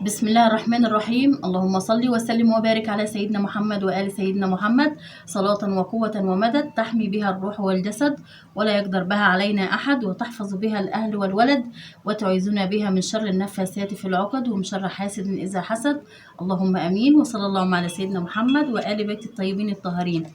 بسم الله الرحمن الرحيم. اللهم صل وسلم وبارك على سيدنا محمد وآل سيدنا محمد، صلاة وقوة ومدد تحمي بها الروح والجسد، ولا يقدر بها علينا أحد، وتحفظ بها الأهل والولد، وتعيذنا بها من شر النفاثات في العقد ومن شر حاسد إذا حسد. اللهم أمين. وصلى اللهم على سيدنا محمد وآل بيت الطيبين الطاهرين.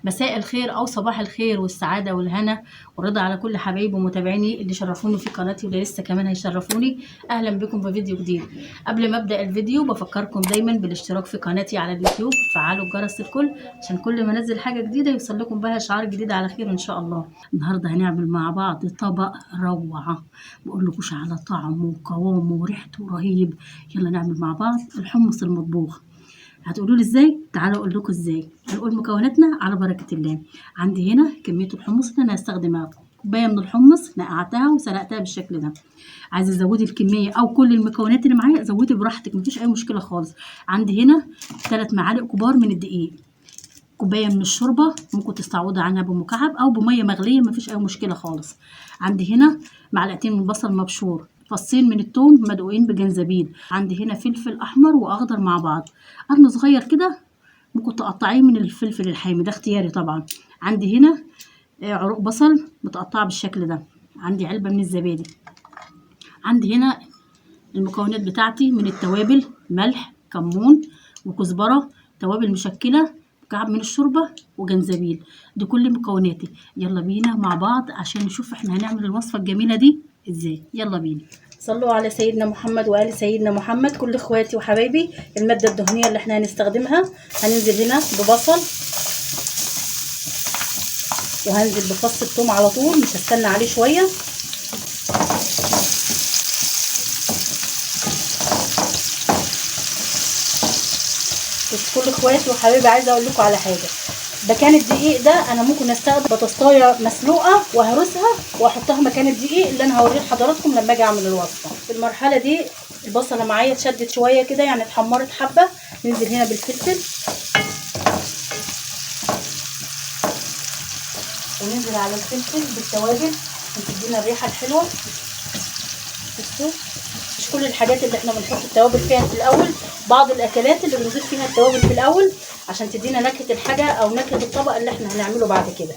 مساء الخير أو صباح الخير والسعادة والهنا والرضا على كل حبايبي ومتابعيني اللي شرفوني في قناتي واللي لسه كمان هيشرفوني. أهلا بكم في فيديو جديد. قبل ما ابدا الفيديو بفكركم دايما بالاشتراك في قناتي على اليوتيوب، فعلوا الجرس الكل عشان كل ما انزل حاجة جديدة يوصل لكم بها اشعار جديد على خير ان شاء الله. النهارده هنعمل مع بعض طبق روعه، بقول لكوش على طعمه وقوامه وريحته رهيب. يلا نعمل مع بعض الحمص المطبوخ. هتقولوا لي ازاي؟ تعالوا اقول لكم ازاي. هنقول مكوناتنا على بركة الله. عندي هنا كمية الحمص اللي انا هستخدمها، كوباية من الحمص نقعتها وسلقتها بالشكل ده. عايزه تزودي الكمية او كل المكونات اللي معايا زودي براحتك، مفيش اي مشكلة خالص. عندي هنا 3 معالق كبار من الدقيق، كوباية من الشوربة ممكن تستعوضي عنها بمكعب او بميه مغليه، مفيش اي مشكلة خالص. عندي هنا معلقتين من بصل مبشور، فصين من الثوم مدقوقين بجنزبيل. عندي هنا فلفل احمر واخضر مع بعض، قرن صغير كده ممكن تقطعيه من الفلفل الحامي، ده اختياري طبعا. عندي هنا عروق بصل متقطعه بالشكل ده. عندي علبة من الزبادي. عندي هنا المكونات بتاعتي من التوابل: ملح، كمون، وكزبره، توابل مشكلة، مكعب من الشوربة، وجنزبيل. دي كل مكوناتي. يلا بينا مع بعض عشان نشوف احنا هنعمل الوصفة الجميلة دي ازاي. يلا بينا. صلوا على سيدنا محمد وآل سيدنا محمد. كل اخواتي وحبايبي، المادة الدهنية اللي احنا هنستخدمها، هننزل هنا ببصل، وهنزل بفص الثوم على طول، مش هستنى عليه شوية. بس كل اخواتي وحبايبي عايزه اقول لكم على حاجة. مكان الدقيق ده انا ممكن استخدم بطاطسايه مسلوقة وهرسها واحطها مكان الدقيق اللي انا هوريه لحضراتكم لما اجي اعمل الوصفة. في المرحلة دي البصله معايا اتشدت شوية كده، يعني اتحمرت حبه. ننزل هنا بالفلفل، وننزل على الفلفل بالتوابل عشان تدينا الريحة الحلوة. بصوا، مش كل الحاجات اللي احنا بنحط التوابل فيها في الاول، بعض الاكلات اللي بنضيف فيها التوابل في الاول عشان تدينا نكهة الحاجة او نكهة الطبق اللي احنا هنعمله بعد كده.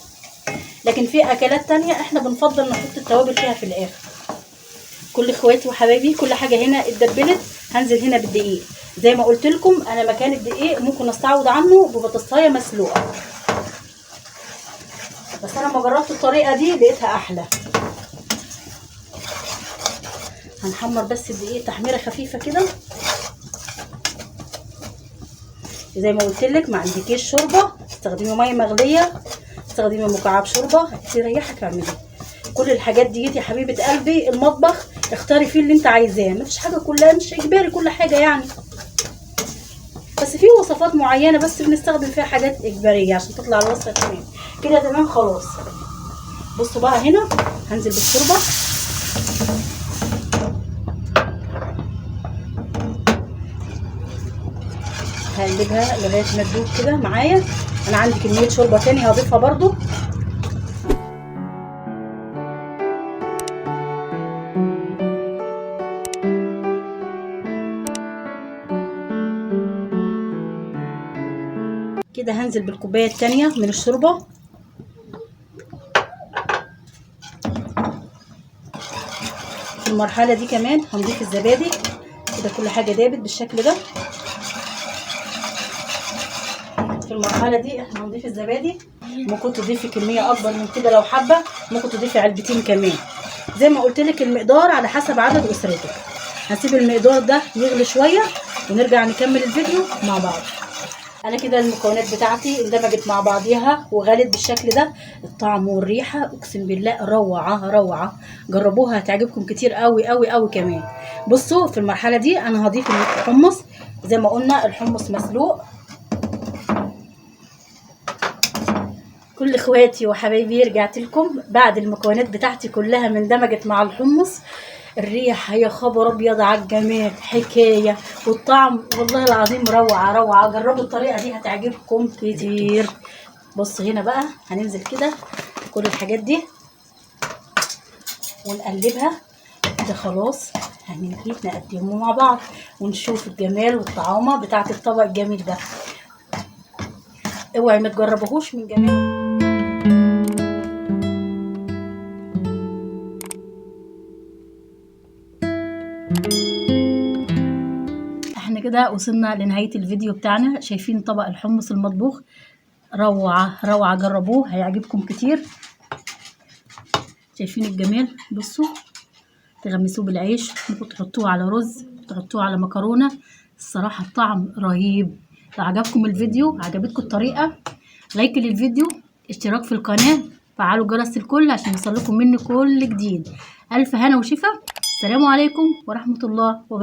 لكن في اكلات تانية احنا بنفضل نحط التوابل فيها في الاخر. كل اخواتي وحبايبي، كل حاجة هنا اتدبلت. هنزل هنا بالدقيق. زي ما قلت لكم انا مكان الدقيق ممكن استعوض عنه ببطاطسايه مسلوقة، بس انا لما جربت الطريقة دي لقيتها احلى. هنحمر بس الدقيق تحميره خفيفة كده. زي ما قلت لك، ما عندكيش شوربة استخدمي مية مغليه، استخدمي مكعب شوربة تريحك. اعملي كل الحاجات دي يا حبيبه قلبي. المطبخ اختاري فيه اللي انت عايزاه، مفيش حاجة كلها مش اجباري كل حاجة يعني، بس في وصفات معينة بس بنستخدم فيها حاجات اجباريه عشان تطلع الوصفة تمام كده. تمام خلاص. بصوا بقى هنا هنزل بالشوربه. هقلبها لغاية ما تدوب كده معايا. انا عندي كمية شوربة تاني هضيفها برضو. كده هنزل بالكوبايه التانية من الشوربة. في المرحلة دي كمان هنضيف الزبادي. كده كل حاجة دابت بالشكل ده. في المرحلة دي احنا هنضيف الزبادي. ممكن تضيفي كمية اكبر من كده لو حابة، ممكن تضيفي علبتين كمان. زي ما قلت لك المقدار على حسب عدد اسرتك. هسيب المقدار ده يغلي شوية ونرجع نكمل الفيديو مع بعض. انا كده المكونات بتاعتي اندمجت مع بعضيها وغلت بالشكل ده. الطعم والريحه اقسم بالله روعه روعه، جربوها هتعجبكم كتير قوي قوي قوي كمان. بصوا في المرحلة دي انا هضيف الحمص. زي ما قلنا الحمص مسلوق. كل اخواتي وحبايبي رجعت لكم بعد المكونات بتاعتي كلها ما اندمجت مع الحمص. الريحة يا خبر ابيض على الجمال، حكاية، والطعم والله العظيم روعه روعه. جربوا الطريقة دي هتعجبكم كتير. بص هنا بقى هننزل كده كل الحاجات دي ونقلبها كده. خلاص هنيجي نقدمه مع بعض ونشوف الجمال والطعامه بتاعه الطبق الجميل ده. اوعي ما تجربوهوش من جماله. احنا كده وصلنا لنهاية الفيديو بتاعنا. شايفين طبق الحمص المطبوخ روعة روعة، جربوه هيعجبكم كتير. شايفين الجمال؟ بصوا، تغمسوه بالعيش، ممكن تحطوه على رز، تحطوه على مكرونة، الصراحة الطعم رهيب. لو عجبكم الفيديو، عجبتكم الطريقة، like للفيديو، اشتراك في القناة، فعلوا جرس الكل عشان يوصلكم مني كل جديد. ألف هنا وشفا. السلام عليكم ورحمة الله وبركاته.